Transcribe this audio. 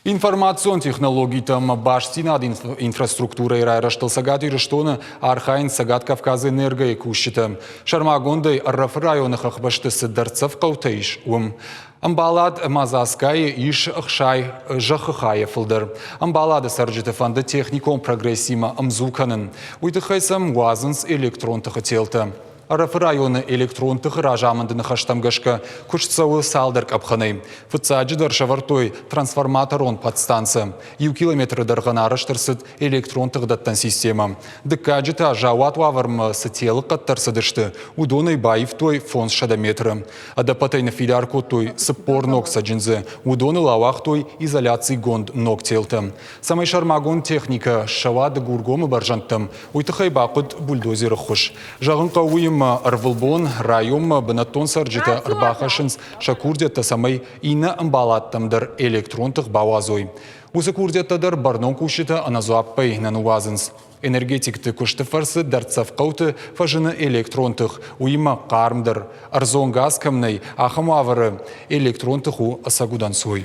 Информацион технологитӕ ӕмӕ бастдзинады инфраструктурӕйы райрӕзтыл Цӕгат Ирыстоны архайынц Цӕгат Кавказы энергойы кусджытӕ. Сӕрмагондӕй Ӕрӕфы районы хӕхбӕсты цы дӕрддзӕф хъӕутӕ ис, уым. Ӕмбалад Мазаскайы ис 60 зӕххы хайӕ фылдӕр. Ӕмбалады цӕрджыты фӕнды техникон прогрессимӕ ӕмдзу кӕнын. Уый тыххӕй сӕм уадзынц электрон тыхы телтӕ. Ӕрӕфы районы электрон тыхы разамынды ныхӕстӕм гӕсгӕ куыст цӕуы цалдӕр къӕпхӕнӕй. Фыццаджыдӕр сӕвӕрдтой трансформаторон подстанцӕ. Иу километры дӕргъӕн арӕзт ӕрцыд электрон тыхдӕттӕн системӕ. Дыккаджы та заууат уавӕрмӕ цы телы хъӕдтӕ ӕрцыдысты, уыдонӕй баивтой 500 метры. Ӕдӕппӕтӕй ныффидар кодтой 40 ног цӕджындзы, уыдоныл ауагътой изоляцигонд ног телтӕ. Цӕмӕй сӕрмагонд техникӕ ссӕуа Дыгургомы бӕрзӕндтӕм, уый тыххӕй бахъуыд бульдозеры ххуыс. Зӕгъын хъӕуы уыимӕ, ӕрвылбон районмӕ бынӕттон цӕрджытӕ ӕрбахӕссынц сӕ курдиӕттӕ, цӕмӕй иннӕ ӕмбаладтӕм дӕр электрон тых бауадзой. Уыцы курдиӕттӕ дӕр бӕрнон кусджытӕ ӕнӕдзуаппӕй нӕ ныууадзынц. Энергетикты куысты фӕрцы дӕрддзӕф хъӕуты фӕзыны электрон тых, уыимӕ хъармдӕр, ӕрдзон газ кӕм нӕй, ахӕм уавӕры электрон тых у ӕцӕг удӕнцой.